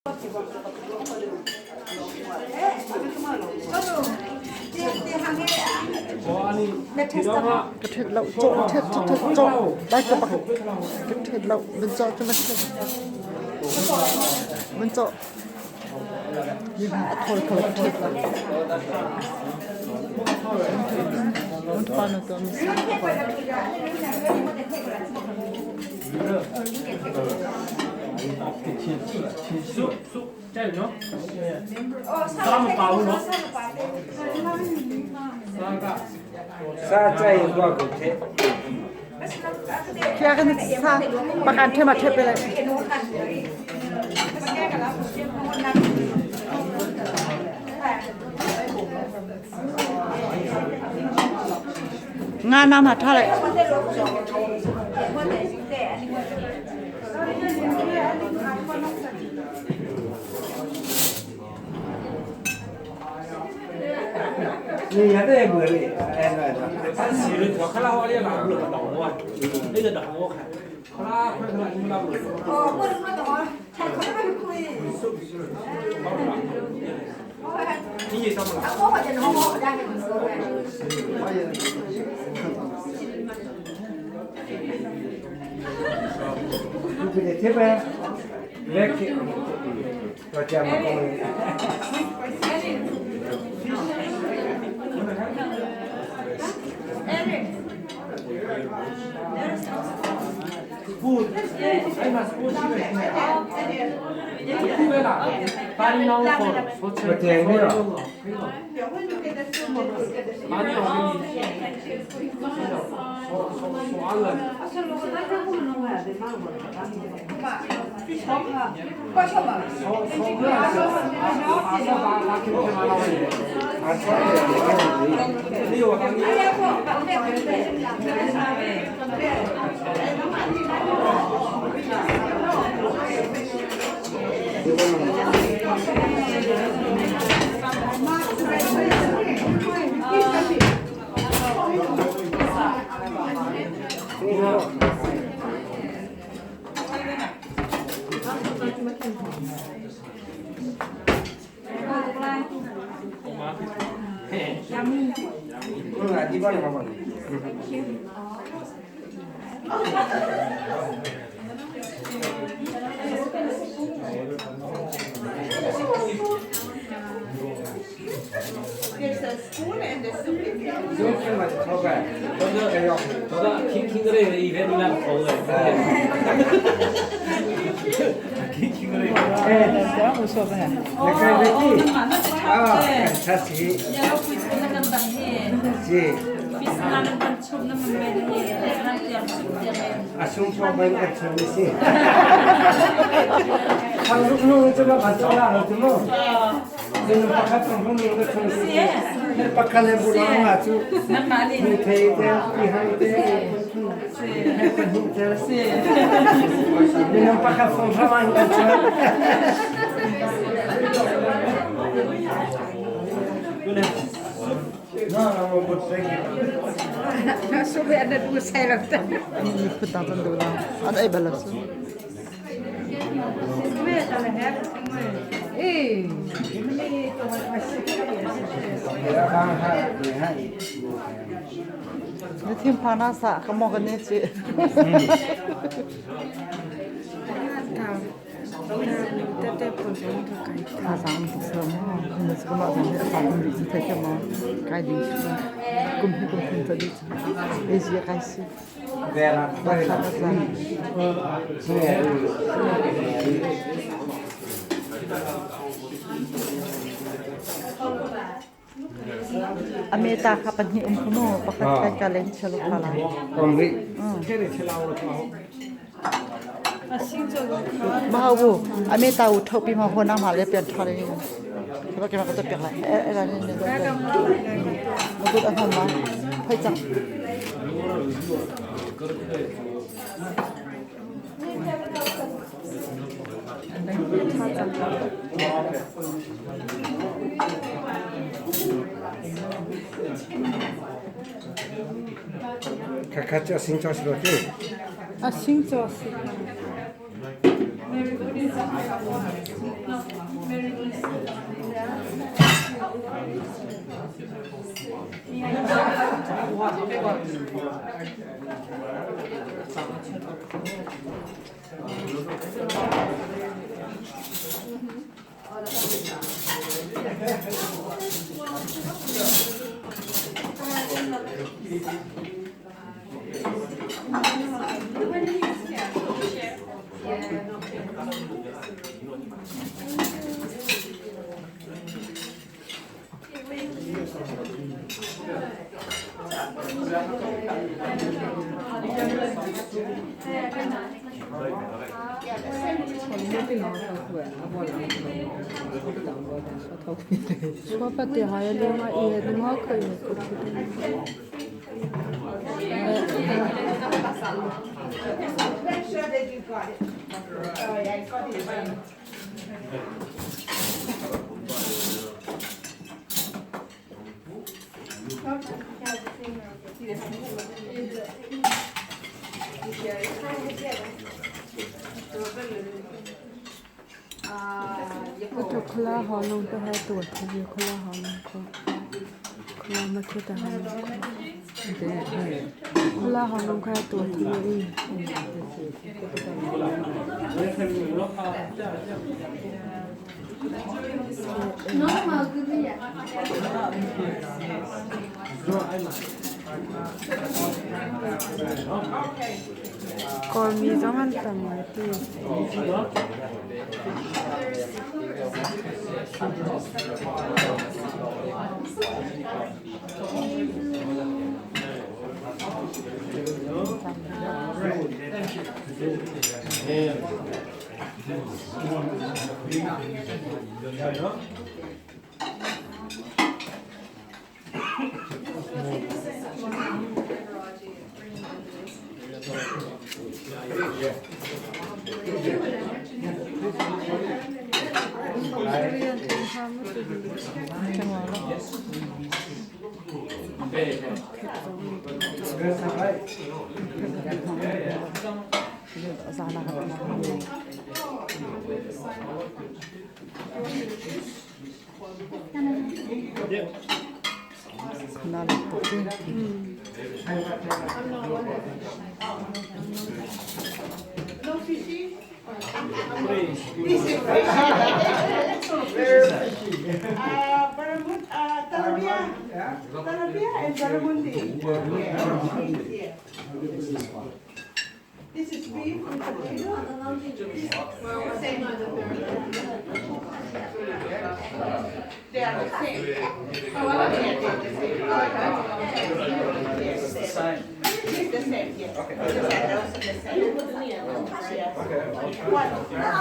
Ka ṭhet lo cawh ṭhet ṭhet ṭhet cawh lai ka bak ka ṭhet lo van cawh cu van ṭhet van cawh a thawl kho ka ṭhet lo mun pa na tuah mi si. Pakan thema thep le. Nga nam ha tha le. An ei bal lo su. Na thinphan ah sah ka maw kan ne ci. Thazang tuk sa maw. Na cu mah zong hi a caan um rih cu thei maw. Kai ding cu kum hi kum thum ta dih cu. Asia kai si. Ameta kha pahnih um kha maw pakhat kai ka len chelo kha la. Mahau bu ameta u thopi ma ho na ma le pian tha le. Kaba kema ka piak lai. E e la ni ni. Ma gut a hom ma. Phai chang. A sing chaw si. Kawlmi zong an tam ngai ti. This is beef with potato. Same. They are the same. It's the same. It's the same, yes. Okay. Also the same. Yes. What? No.